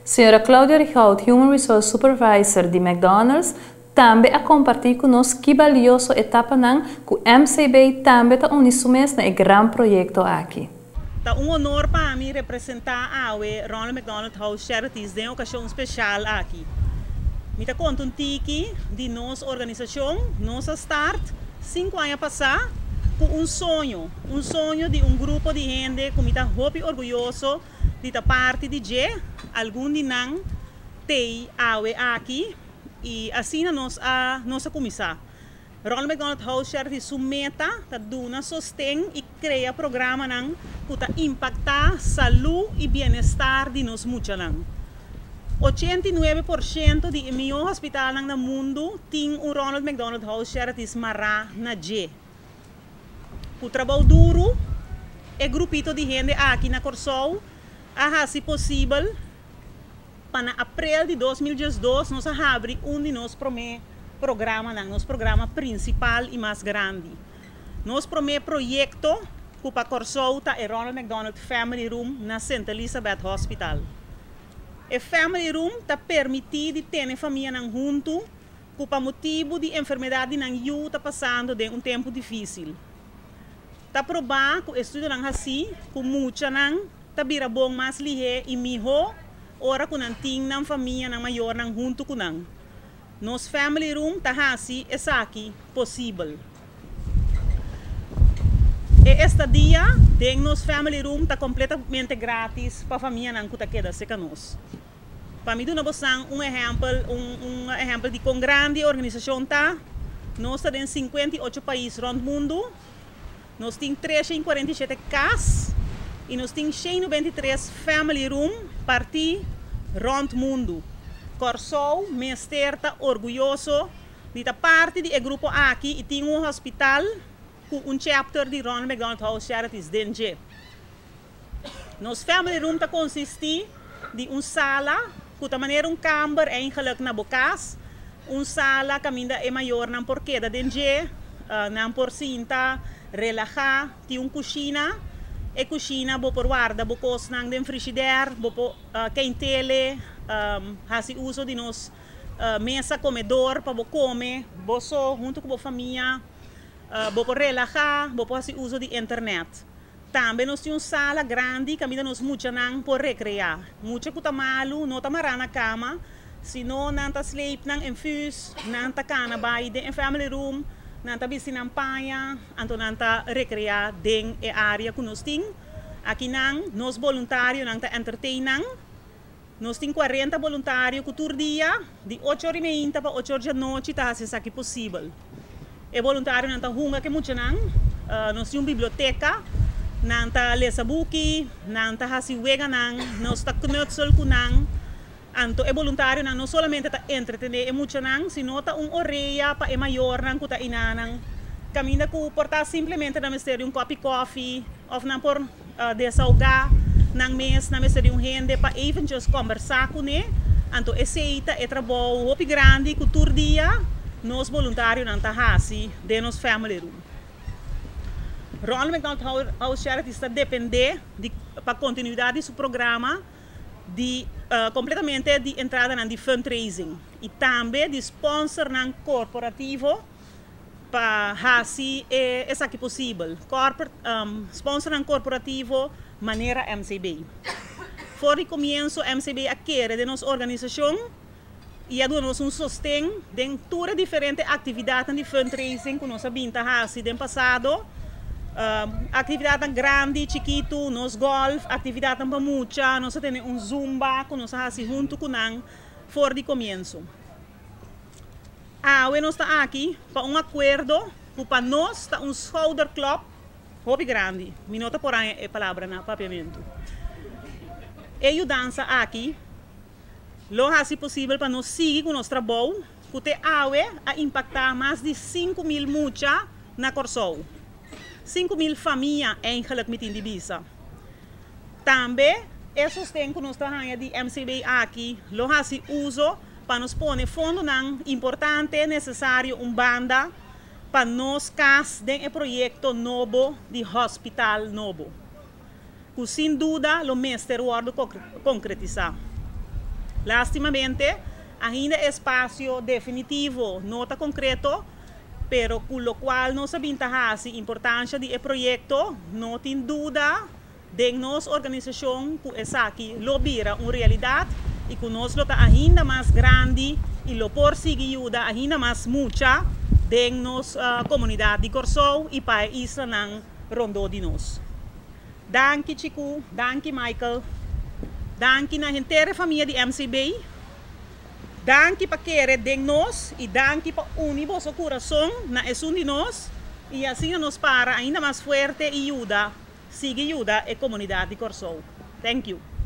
Señora Claudia Rigaud, Human Resource Supervisor di McDonald's, tambe a kompartí ku nos ki balioso etapanan ku MCB tambe ta uni su mes na e gran proyekto aki. Ta un honor pa mi representá awe Ronald McDonald House Charities den okashon spesial aki. Mi ta konta un tiki di nos organisashon. Nos a start 5 aña pasá ku un soño, un soño di un grupo di hende ku mi ta hopi orguyoso di ta parti di dje, algun di nan t'ei awe aki, i asina nos a kuminsá. Ronald McDonald House Charity su meta ta duna sosten i krea programanan ku ta impaktá salú i bienestar di nos muchanan. 89% di mihó hospitalnan na mundu tin un Ronald McDonald House Charities mará na dje. Ku trabou duru, e grupito di hende aki na Kòrsou a hasi posibel pa na aprel di 2012 nos a habri un di nos promé programanan, nos programa prinsipal i mas grandi. Nos promé proyekto ku pa Kòrsou ta e Ronald McDonald Family Room na St. Elizabeth Hospital. E Family Room ta permití di tene famianan huntu ku pa motibu di enfermedat di nan yu ta pasando den un tempu difísil. Ta probá ku estudionan hasi ku muchanan ta bira bon mas lihé i mihó ora ku nan tin nan famianan mayornan huntu ku nan. Nos Family Room ta hasi esaki posibel. E estadia den nos Family Room ta kompletamente gratis pa famianan ku ta keda serka nos. Pa mi duna boso un ehèmpel, un ehèmpel di kon grandi organisashon ta, nos ta den 58 pais rònt mundu, nos tin 347 kas i nos tin 193 family room partí rònt mundu. Kòrsou mester ta orguyoso di ta parti di e grupo aki i tin un hospital ku un chapter di Ronald McDonald House Charities den dje. Nos family room ta konsistí di un sala, ku ta manera un kamber eigenlijk na bo kas, un sala kaminda e mayornan por keda den dje, nan por sinta, relahá, tin un kushina, e kushina bo por warda bo kosnan den frigidaire, bo por keint'é, hasi uso di nos mesa komedor pa bo kome, bo so huntu ku bo famia, bo por relahá, bo por hasi uso di internet. Tambe nos tin un sala grandi kaminda nos muchanan por rekreá. Mucha ku ta malu, no ta mará na kama, sino nan ta sleep nan infuus, nan ta kana bai den family room, nan ta bisti nan paña, anto nan ta rekreá den e área ku nos tin. Akinan, nos voluntarionan ta entertain nan. Nos tin 40 voluntario ku tur dia, di 8:30 pa 8:00 di anochi ta hasi esaki posibel. E voluntarionan ta hunga ku muchanan, nos tin un biblioteka, nan ta lesa buki, nan ta hasi weganan, nos ta knutsel ku nan. Anto e voluntarionan no solamente ta entretené e muchanan, sino ta un orea pa e mayornan ku ta einan. Kaminda ku por ta simplemente nan mester di un kòpi kòfi, òf nan por desahogá nan mes, nan mester di un hende pa even just kombersá kuné. Anto esei ta e trabou hopi grandi ku tur dia nos voluntarionan ta hasi den nos family room. Ronald McDonald House Charities ta dependé di pa kontinuidat di su programa di kompletamente di entradanan di fundraising i tambe di sponsornan korporativo pa hasi esaki posibel. Corporate, sponsornan korporativo manera MCB. For di komienso MCB a kere den nos organisashon i a duna nos un sosten den tur diferente aktividatnan di fundraising ku nos a bin ta hasi den pasado. Aktividatnan grandi, chikitu, nos golf, aktividatnan pa mucha, nos a tene un zumba ku nos a hasi huntu ku nan for di komienso. Awe nos ta aki pa un akuerdo ku pa nos ta un schouderklop hopi grandi. Mi no ta por haña e palabra na papiamentu. E yudansa aki lo hasi posibel pa nos sigui ku nos trabou ku te awe a impaktá mas di 5.000 mucha na Kòrsou. 5.000 famia eigenlijk mi tin di bisa. Tambe e sosten ku nos ta haña di MCB aki lo hasi uso pa nos pone fondonan importante nesesario un banda pa nos kas den e proyekto nobo di hospital nobo, ku sin duda lo mester wòrdu konkretisá. Lastimamente, ainda espasio definitivo no ta konkreto, pero ku lokual nos a bin ta hasi, importansia di e proyekto, no tin duda den nos organisashon ku esaki lo bira un realidat i ku nos lo ta ainda mas grandi i lo por sigui yuda ainda mas mucha den nos komunidat di Kòrsou i pa e islanan rondó di nos. Danki Chiku, danki Michael, danki na henter e famia di MCB, danki pa kere den nos i danki pa uni boso kurason na esun di nos i asina nos para ainda mas fuerte i yuda, sigui yuda e komunidat di Kòrsou. Thank you.